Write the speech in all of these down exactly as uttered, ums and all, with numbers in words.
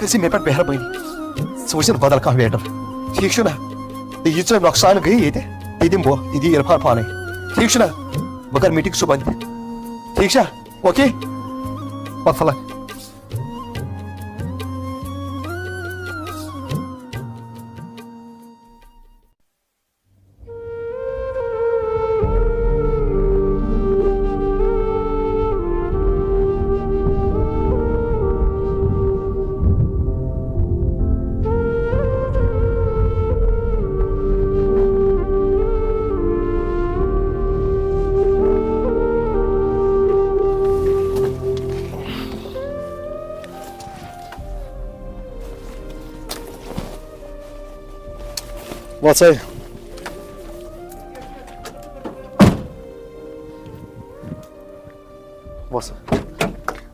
گژھِ مےٚ پٮ۪ٹھ مہربٲنی، ژٕ وٕچھِن بدل کانٛہہ ویٹر، ٹھیٖک چھُ نا؟ تہٕ یہِ ژےٚ نۄقصان گٔیے ییٚتہِ، تہِ دِمہٕ بہٕ، تہِ دِ عرفان پانے، ٹھیٖک چھُ نا؟ بہٕ کرٕ میٖٹِنٛگ صُبحن تہِ، ٹھیٖک چھا؟ اوکے؟ پتہٕ فلک۔ وَژھ ہے۔ وَژھ۔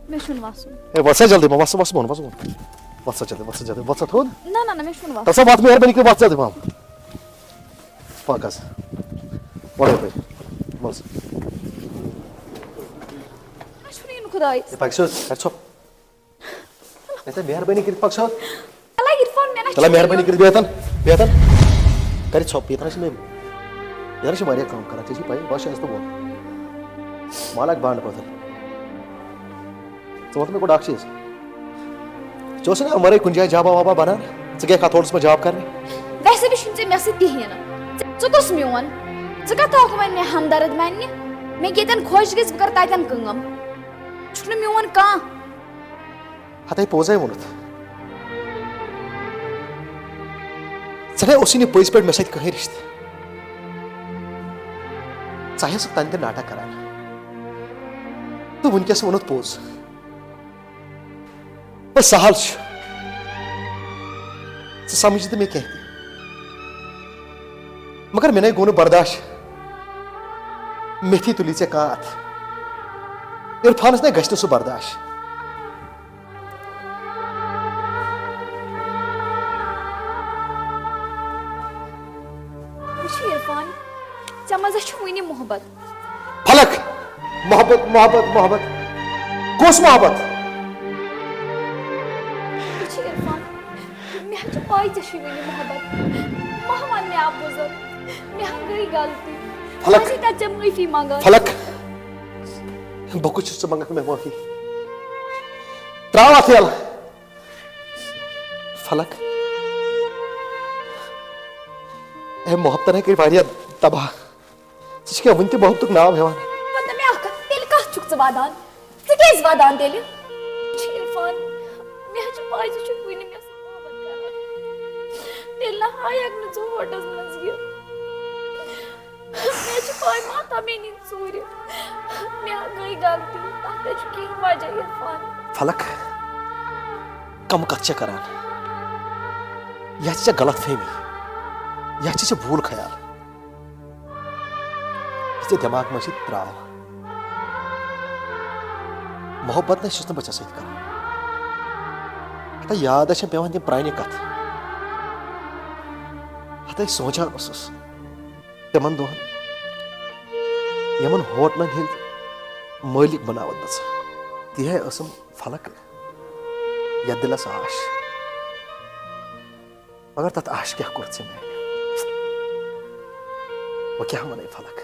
مےٚ چھُنہٕ وَسُن۔ ہے، وَژھ سا جلدی، وَژھ، وَژھ بۄن، وَژھ بۄن۔ وَژھ سا جلدی، وَژھ سا جلدی، وَژھ سا تھوٚد۔ نہ، نہ، نہ، مےٚ چھُنہٕ وَسُن۔ تَلہٕ سا وَتھ، مہربٲنی کٔرِتھ وَژھ جلدی پَہَم۔ پَکھ حظ۔ وَلہٕ یَپٲرۍ۔ وَلہٕ سا۔ مےٚ چھُنہٕ یُن خۄدایَس۔ ہے، پَکھ سیوٚد، کَر ژھۄپ۔ ہے، ژٕ مہربٲنی کٔرِتھ پَکھ سیوٚد۔ اللہ عرفان، مےٚ نہ تَلہٕ چھُنہٕ مہربٲنی یُن۔ کٔرِتھ بیٚہہ تَن، بیٚہہ تَن۔ کَر ژھۄپ، ییٚتٮ۪ن چھِ مےٚ، ییٚتٮ۪ن چھِ واریاہ کٲم کَران، ژےٚ چھِ پَیی، بہٕ ہا چھُس تہٕ ووت۔ مالک بانٛڈٕ پٲتھٕر۔ ژٕ وَن تہٕ مےٚ گۄڈٕ اَکھ چیٖز۔ ژٕ اوسُے نا اَمہِ وَرٲے کُنہِ جایہِ جابا وابا بَنان؟ ژٕ گٔیَکھ اَتھ ہوٹلَس منٛز جاب کَرنہِ؟ ویسے تہِ چھُنہٕ ژےٚ مےٚ سۭتۍ کِہیٖنۍ نہٕ۔ ژٕ، ژٕ کُس میون؟ ژٕ کَتھ تھاوَکھ وۄنۍ مےٚ ہمدرد بَننہِ؟ مےٚ ییٚتٮ۪ن خۄش گژھِ، بہٕ کَرٕ تَتٮ۪ن کٲم۔ چھُکھ نہٕ میون کانٛہہ۔ ہتے پوٚز ہے ووٚنُتھ۔ ژےٚ نے اوسُے نہٕ پٔزۍ پٲٹھۍ مےٚ سۭتۍ کٕہٕنۍ رِشتہٕ۔ ژٕ آیَکھ تَنہٕ تہِ ناٹک کران۔ تہٕ وٕنکیٚس ووٚنُتھ پوٚز۔ بس سہل چھُ۔ ژٕ سمجھ تہٕ مےٚ کینٛہہ تہِ۔ مگر مےٚ نے گوٚو نہٕ برداش۔ میتھی تُلی ژےٚ کانٛہہ اَتھٕ۔ عرفانس نے گژھِ نہٕ سُہ برداش۔ وٕچھ عرفان، ژےٚ منٛز چھُ وُنہِ محبت۔ فلک! محبت، محبت، محبت۔ کُس محبت؟ وٕچھ عرفان، مےٚ حظ چھِ پَے ژےٚ چھُے وُنہِ محبت۔ مہ وَن مےٚ اَپُزَن، مےٚ ہا گٔے غلطی۔ فلک! بہٕ حظ چھَس ژےٚ معٲفی منٛگان۔ فلک! بہٕ کُس چھُس ژٕ منٛگَکھ مےٚ معٲفی؟ ترٛاو اَتھ یَلہٕ۔ فلک، اے محبتن ہے کٔرۍ واریاہ تباہ۔ ژٕ چھکھ وُنہِ تہِ محبتُک ناو ہٮ۪وان؟ وَن تہٕ مےٚ اکھ کتھ، تیٚلہِ کتھ چھُکھ ژٕ ودان؟ ژٕ کیٛازِ ودان تیٚلہِ؟ چھِ عرفان، مےٚ حظ چھِ پَے ژٕ چھُکھ وُنہِ مےٚ سۭتۍ محبت کران۔ تیٚلہِ نہ ہایکھ نہٕ ژٕ ہوٹلس منٛز یہِ۔ مےٚ چھِ پَے ماتا مےٚ نِنۍ ژوٗرِ۔ مےٚ ہا گٔے غلطی، تَتھ نہ چھُ کِہیٖنۍ وجہ عرفان۔ فلک، کم کتھ چھےٚ کران؟ یا چھِ ژےٚ غلط فہمی، یا چھِ ژےٚ بھوٗل خیال۔ یہِ ژےٚ دٮ۪ماغ منٛز چھِ ترٛاو۔ محبت نہ چھُس نہٕ بہٕ ژےٚ سۭتۍ کران۔ ہتا یاد چھےٚ پٮ۪وان تِم پرٛانہِ کتھٕ۔ ہتا سونٛچان اوسُس تِمن دۄہن، یِمن ہوٹلن ہٕنٛدۍ مٲلِک بناوتھ بہٕ ژٕ۔ تہِ ہے ٲسٕم فلک یتھ دِلس آش۔ مگر تتھ آشہِ کیٛاہ کوٚر ژےٚ میانہِ؟ وۄنۍ کیٛاہ ونے فلک؟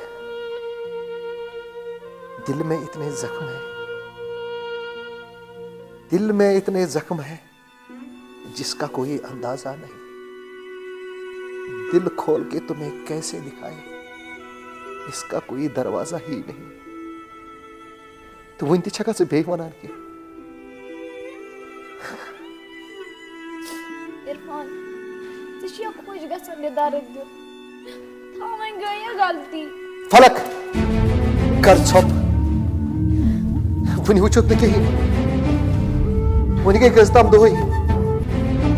دل میں اتنے زخم ہے، دل میں اتنے زخم ہے، جس کا کوئی اندازہ نہیں۔ دل کھول کے تمہیں کیسے دکھائے، اس کا کوئی دروازہ ہی نہیں۔ تہٕ وُنہِ تہِ چھکھا ژٕ بیٚیہِ وَنان کینٛہہ؟ عرفان، ژےٚ چھُیا خۄش گژھان مےٚ درد دیُن؟ تھاو وۄنۍ گٔیے غلطی۔ فلک، کر ژھۄپ۔ وُنہِ وُچھُتھ نہٕ کِہیٖنۍ۔ وُنہِ گٔے کٔژ تام دۄہٕے۔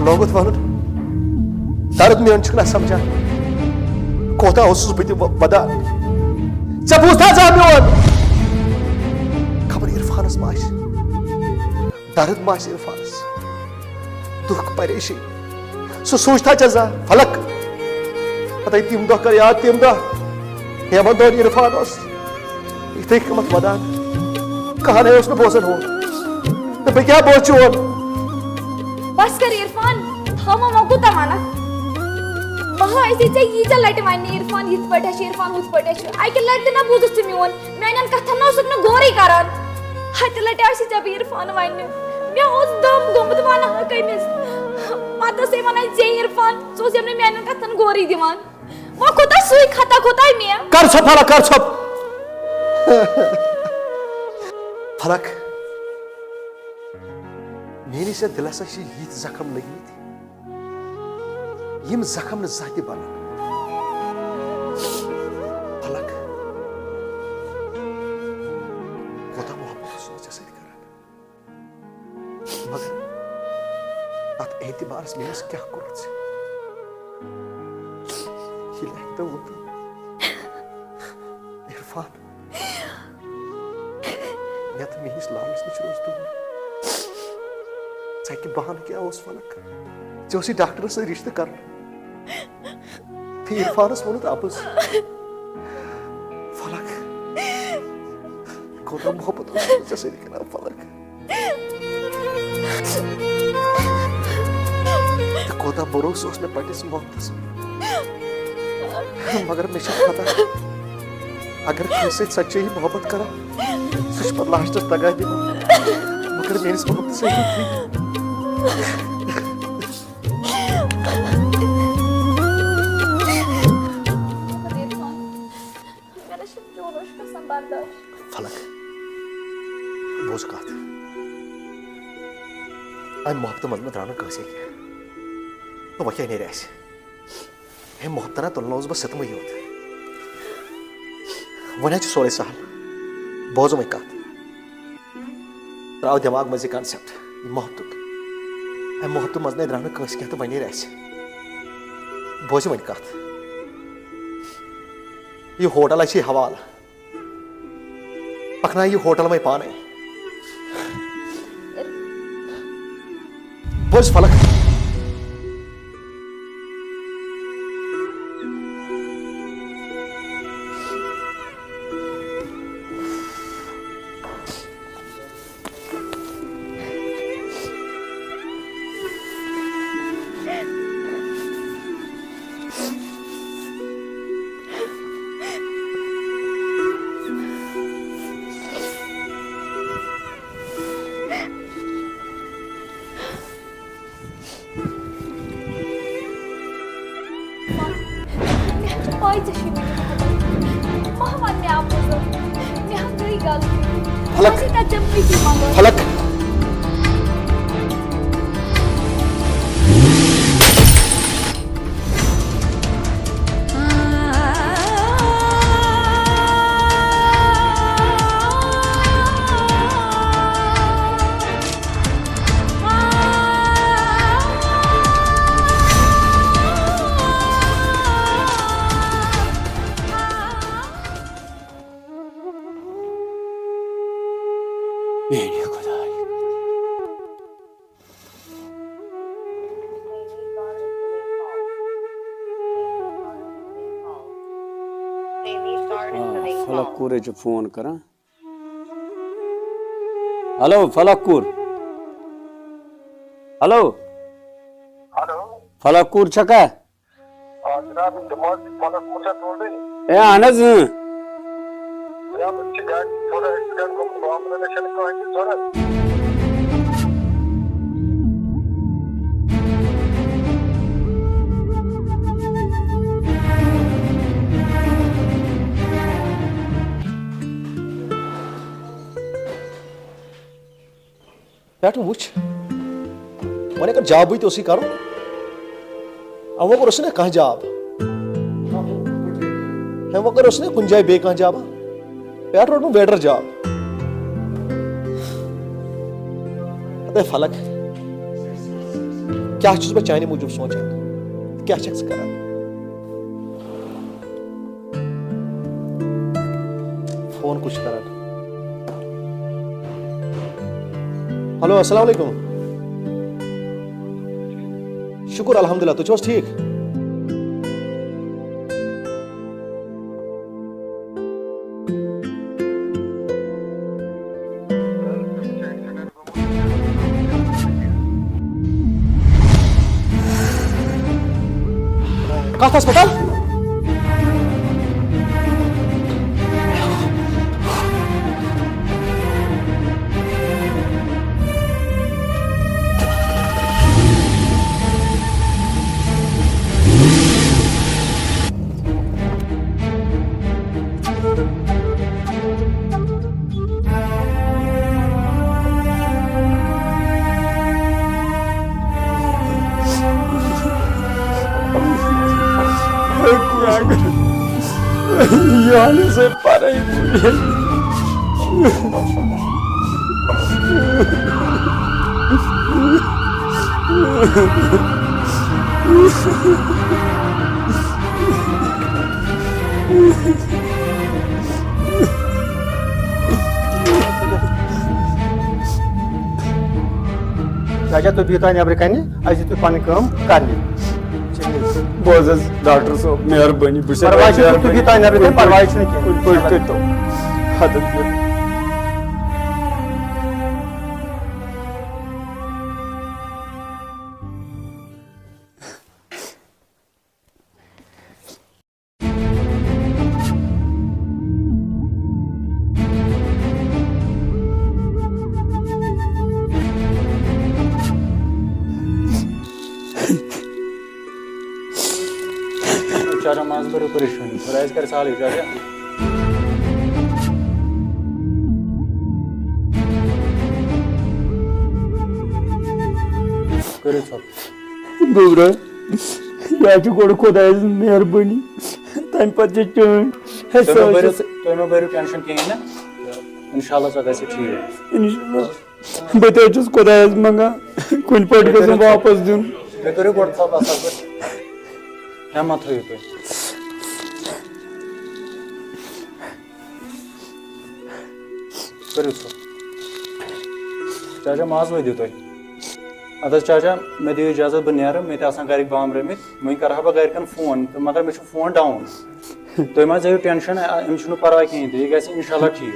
لوگُتھ وَنُن۔ درد میون چھُکھ نہ سمجھان۔ کوتاہ اوسُس بہٕ تہِ و-، ودان۔ ژےٚ بوٗزتھا زانٛہہ میون؟ خبر عرفانس ما آسہِ۔ درد ما آسہِ عرفانس۔ دُکھ پریشٲنی۔ سُہ سوٗنٛچتھا ژےٚ زانٛہہ؟ فلک۔ پتہٕ تِم دۄہ کر یاد، تِم دۄہ۔ یِمن دۄہن عرفان اوس یِتھَے کٔنۍ ودان۔ کہنے اوس نہٕ بوزان ہُہ۔ تہٕ بہٕ کیٛاہ بوزٕ چون؟ بس کر عرفان، تھاو وۄنۍ کوٗتاہ ونکھ؟ بہٕ ہا ٲسی ژےٚ ییٖژاہ لٹہِ وننہِ، عرفان یِتھ پٲٹھۍ چھُ، عرفان ہُتھ پٲٹھۍ چھُ۔ اکہِ لٹہِ تہِ نہ بوٗزُتھ ژٕ میون، میانٮ۪ن کتھن نہ اوسُکھ نہٕ غورٕے کران۔ ہتہِ لٹہِ آسی ژےٚ بہٕ عرفان وننہِ، مےٚ اوس دم گوٚمُت ونہٕ ہا کٔمِس؟ پتہٕ ٲسے ونان ژے عرفان، ژٕ اوس یِمنٕے میانٮ۪ن کتھن غورٕے دِوان۔ وۄنۍ کوٗتاہ سُے خطا کوٗتاہ مےٚ؟ کر ژھۄپ فلک، کر ژھۄپ۔ فلک، میٲنِس یتھ دِلس چھِ یِتھۍ زخم لٔگمٕتۍ، یِم زخم نہٕ زانٛہہ تہِ بنن۔ فلک، کوٗتاہ محبت اوس مےٚ ژےٚ سۭتۍ کران۔ مگر اتھ اعتبارس مےٚ ٲس کیٛاہ کوٚرمُت؟ ییٚلہِ اکہِ دۄہ ووٚن عرفان، مےٚ تہٕ میٲنِس لالس نِش روز دوٗر۔ ژکہِ بہانہٕ کیٛاہ اوس فلک؟ ژےٚ اوسُے ڈاکٹرس سۭتۍ رشتہٕ کرُن۔ تہٕ عرفانس ووٚنُتھ اپُز۔ فلک، کوٗتاہ محبت اوس مےٚ ژےٚ سۭتۍ کران فلک۔ تہٕ کوٗتاہ بھروسہٕ اوس مےٚ پننِس محبتس۔ مگر مےٚ چھِ پتہ، اگر کٲنٛسہِ سۭتۍ سچٲیی محبت کران، سُہ چھُ پتہٕ لاسٹس دگا دِوان۔ مگر میٲنِس محبتس سۭتۍ چھُ ٹھیٖک۔ مےٚ نہ چھُنہٕ جوش گژھان برداش۔ فلک، بوز کتھ۔ امہِ محبتہٕ منٛز مہ درٛاو نہٕ کٲنٛسے کینٛہہ۔ تہٕ وۄنۍ کیٛاہ نیرِ اسہِ؟ ہے محبتہ نا تُلنووُس بہٕ ستمٕے یوت۔ وۄنۍ حظ چھُ سورُے سہل۔ بوز وۄنۍ کتھ۔ تراو دٮ۪ماغ منٛز یہِ concept، یہِ محبتُک۔ امہِ محبتہٕ منٛز نے درٛاو نہٕ کٲنٛسہِ کینٛہہ تہٕ وۄنۍ نیرِ اسہِ۔ بوزِ وۄنۍ کتھ۔ یہِ ہوٹل ہے چھُے حوالہٕ۔ پکناو یہِ ہوٹل وۄنۍ پانے۔ بوز فلک۔ مےٚ حظ چھِ پَے ژےٚ چھُے مےٚ محبت۔ مہ وَن مےٚ اَپُز۔ مےٚ حظ گٔے غلطی۔ فلک۔ بہٕ ٲسٕے تَتھ ژےٚ معٲفی منٛگان۔ فلک۔ میانہِ خۄدایہِ۔ آ، فلک کوٗر حظ چھُ فون کران۔ ہیلو، فلک کوٗر۔ ہیلو۔ ہیلو۔ فلک کوٗر چھکھا؟ آ، جناب، جماعت فلک کوٗر چھا تُہُنٛدُے؟ اے، اہن حظ، اۭں۔ جناب، أسۍ چھِ گاڑِ تھوڑا accident گوٚمُت، معاملہٕ نہ چھَنہٕ کٕہٕنۍ تہِ ضوٚرَتھ۔ پٮ۪ٹھ وٕچھ، وۄنۍ اگر جابٕے تہِ اوسُے کَرُن، اَمہِ وَغٲر اوسُے نہ کانٛہہ جاب، اَمہِ وَغٲر اوسُے نہ کُنہِ جایہِ بیٚیہِ کانٛہہ جابا؟ پٮ۪ٹھ روٚٹمُت waiter جاب۔ ہتے فلک، کیٛاہ چھُس بہٕ چانہِ موٗجوٗب سونٛچان؟ کیٛاہ چھَکھ ژٕ کَران؟ فون کُس چھُ کران؟ ہیلو، السلام علیکم۔ شکر الحمدللہ، تُہۍ چھِو حظ ٹھیٖک؟ کتھ ہسپتال؟ یہِ حالٕے سۭتۍ پَرٕے۔ چاچا، تُہۍ بِہِو تانۍ نٮ۪برٕ کَنہِ، اَسہِ دِیِو تُہۍ پَنٕنۍ کٲم کَرنہِ۔ بوز حظ، ڈاکٹر صٲب، مہربٲنی، بہٕ چھُس پَرواے چھُنہٕ، تُہۍ بِہِو تانۍ نٮ۪برٕ کَنہِ، پَرواے چھُنہٕ کینٛہہ۔ کُنہِ پٲٹھۍ کٔرۍتو مدد کٔرِتھ۔ چاچا، مہ حظ بٔرِو پریشٲنی، خۄدایَس کَرِ سہلٕے، چاچا۔ کٔرِو ژھۄپہٕ۔ گوٚبرا، یہِ حظ چھُ گۄڈٕ خۄدایہِ سٕنٛز مہربٲنی، تَمہِ پَتہٕ چھِ چٲنۍ۔ ہے، تُہۍ سۄ مہ حظ بٔرِو، چھِ تُہۍ مہ بٔرِو ٹٮ۪نشَن کِہیٖنۍ نہٕ۔ اِنشاء اللہ سۄ گژھِ ٹھیٖک۔ اِنشاء اللہ۔ بہٕ تہِ حظ چھُس خۄدایَس منٛگان، کُنہِ پٲٹھۍ گٔژھٕم واپَس دیُن۔ مےٚ کٔرِو گۄڈٕ ژھۄپہٕ اَصٕل پٲٹھۍ۔ ہٮ۪مَتھ تھٲیِو تُہۍ۔ کٔرِو سا۔ چاچا، ماز وٲتِو تُہۍ۔ اَدٕ حظ چاچا، مےٚ دِیِو اِجازت، بہٕ نیرٕ، مےٚ تہِ آسان گَرِکۍ بامبرٲومٕتۍ، وۄنۍ کَرٕ ہا بہٕ گَرِکٮ۪ن فون، تہٕ مگر مےٚ چھُ فون ڈاوُن۔ تُہۍ مہ حظ ہیٚیِو ٹٮ۪نشَن، أمِس چھُنہٕ پَرواے کِہیٖنۍ تہِ، یہِ گژھِ اِنشاء اللہ ٹھیٖک۔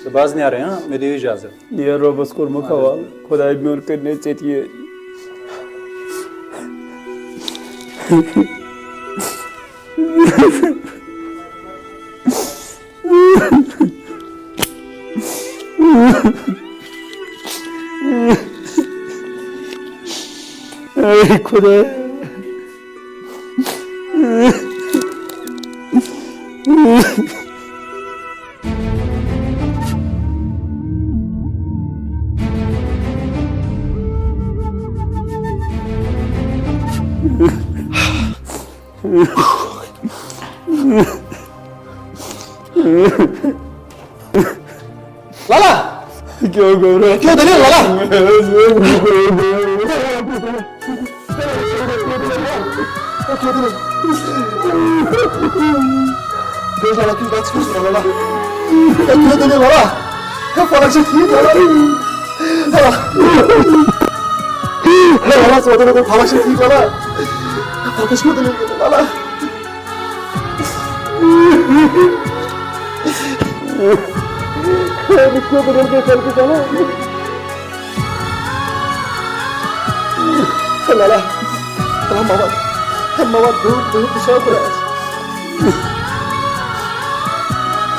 تہٕ بہٕ حظ نیرٕ، ہاں، مےٚ دِیِو اِجازت۔ یہِ رۄبَس کوٚرمُت حوالہٕ، خۄداے میون کٔرِنَے ژےٚ تہِ یہِ۔ اے خۄدایا۔ لالا! کیٛاہ گوٚو راتھ؟ کیٛاہ دٔلیٖل، لالا؟ کیٛاہ دٔلیٖل؟ کیٛاہ دٔلیٖل؟ کیٛاہ دٔلیٖل، لالا؟ کیٛاہ دٔلیٖل، لالا؟ ہے، فرق چھا ٹھیٖک، لالا؟ لالا! ہے، لالا، ژٕ وَن تہٕ مےٚ، فرق چھا ٹھیٖک، لالا؟ فرق چھا ٹھیٖک، لالا؟ خٲرٕے خٲطرٕ ییٚلہِ گٔے سڑکہِ چلو۔ ہے لالا، ہے ماما، ہے ماما، بہٕ، بہٕ، بہٕ چھُس خۄدایَس۔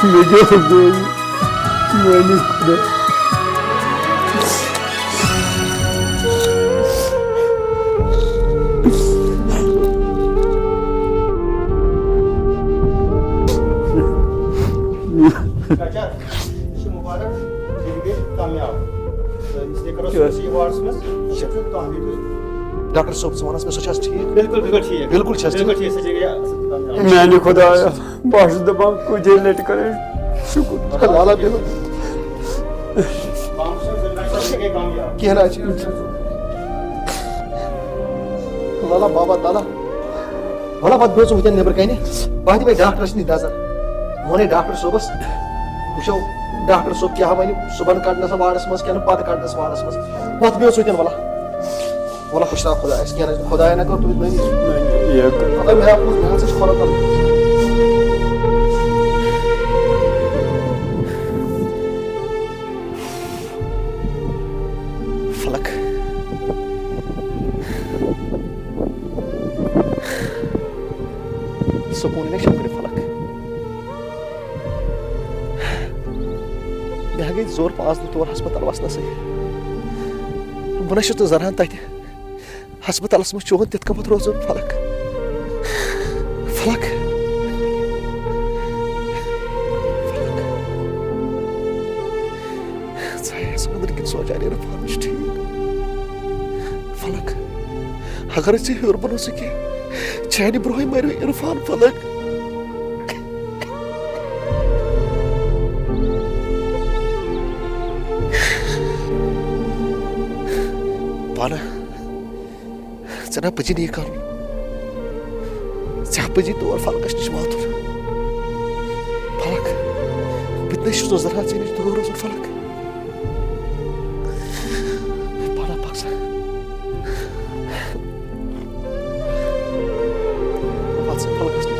مےٚ کیٛاہ اوس گوٚمُت؟ میٛانہِ خۄدا۔ چاچا، یہِ چھُ مُبارک، یہِ گٔے کامیاب۔ تہٕ اس لیے کرو کیٛاہ؟ سٲرسٕے وارڈس منٛز۔ اچھا۔ تہٕ تُہۍ ہٲیِو تُہۍ۔ ڈاکٹر صٲب، ژٕ وَن حظ مےٚ، سۄ چھا حظ ٹھیٖک؟ بِلکُل، بِلکُل ٹھیٖک۔ بِلکُل چھا حظ بِلکُل ٹھیٖک؟ ٹھیٖک، سۄ چھِ گٔے اَصٕل کامیاب۔ میٛانہِ خۄدایا، بہٕ حظ چھُس دَپان، کُجے لَٹہِ کَرے شُکُر۔ لالا، بِلکُل۔ پانَس چھُنہٕ ذِمہٕ دار، سۄ چھِ گٔے کامیاب۔ کینٛہہ نہ حظ چھُنہٕ۔ لالا، بابا، لالا۔ وَلہٕ پَتہٕ بیوٗٹھ ژٕ وٕنکٮ۪ن نیٚبرٕ کَنہِ، بہٕ ہا دِمے ڈاکٹرَس نِش نظر۔ بہٕ وَنے ڈاکٹر صٲبَس، وٕچھو ڈاکٹر صٲب کیٛاہ وَنہِ، صُبحن کَڑنَس واڑَس منٛز کِنہٕ پَتہٕ کَڑنَس واڑَس منٛز۔ وَتھ بیوٗٹھ ژٕ وٕنکٮ۪ن، وَلہٕ۔ وَلہٕ پُشراو خۄدایَس، کینٛہہ نہٕ، خۄدایا نہ کٔر تُہۍ بٔنی۔ مےٚ حافظ، مےٚ حظ چھِ خۄدا تعالیٰ۔ فلک۔ سکوٗنٕے نہ چھُم کٔرِتھ فلک۔ مےٚ ہا گٔے زٕ ژور پانٛژھ دۄہ تور ہسپتال وسنَسٕے۔ بہٕ نہ چھُس نہٕ زران تتہِ۔ ہسپتالس منٛز چون تِتھ کٔنۍ روزُن فلک۔ فلک۔ فلک۔ ژٕ آیس أنٛدرٕ کِنۍ سونٛچان عرفان چھُ ٹھیٖک۔ فلک۔ اگر ژےٚ ہیوٚر بنوو سُہ کینٛہہ، چانہِ برونٛہٕے مریو عرفان فلک۔ پانہ۔ ژےٚ نا پَزی نہٕ یہِ کَرُن۔ ژےٚ پَزی تور فلکَس نِش واتُن۔ فلک، بہٕ تہِ نَے چھُس نہٕ زَران ژےٚ نِش دوٗر روزُن فلک۔ پَرا پَکھ سا۔ پَکھ سا فلکَس نِش۔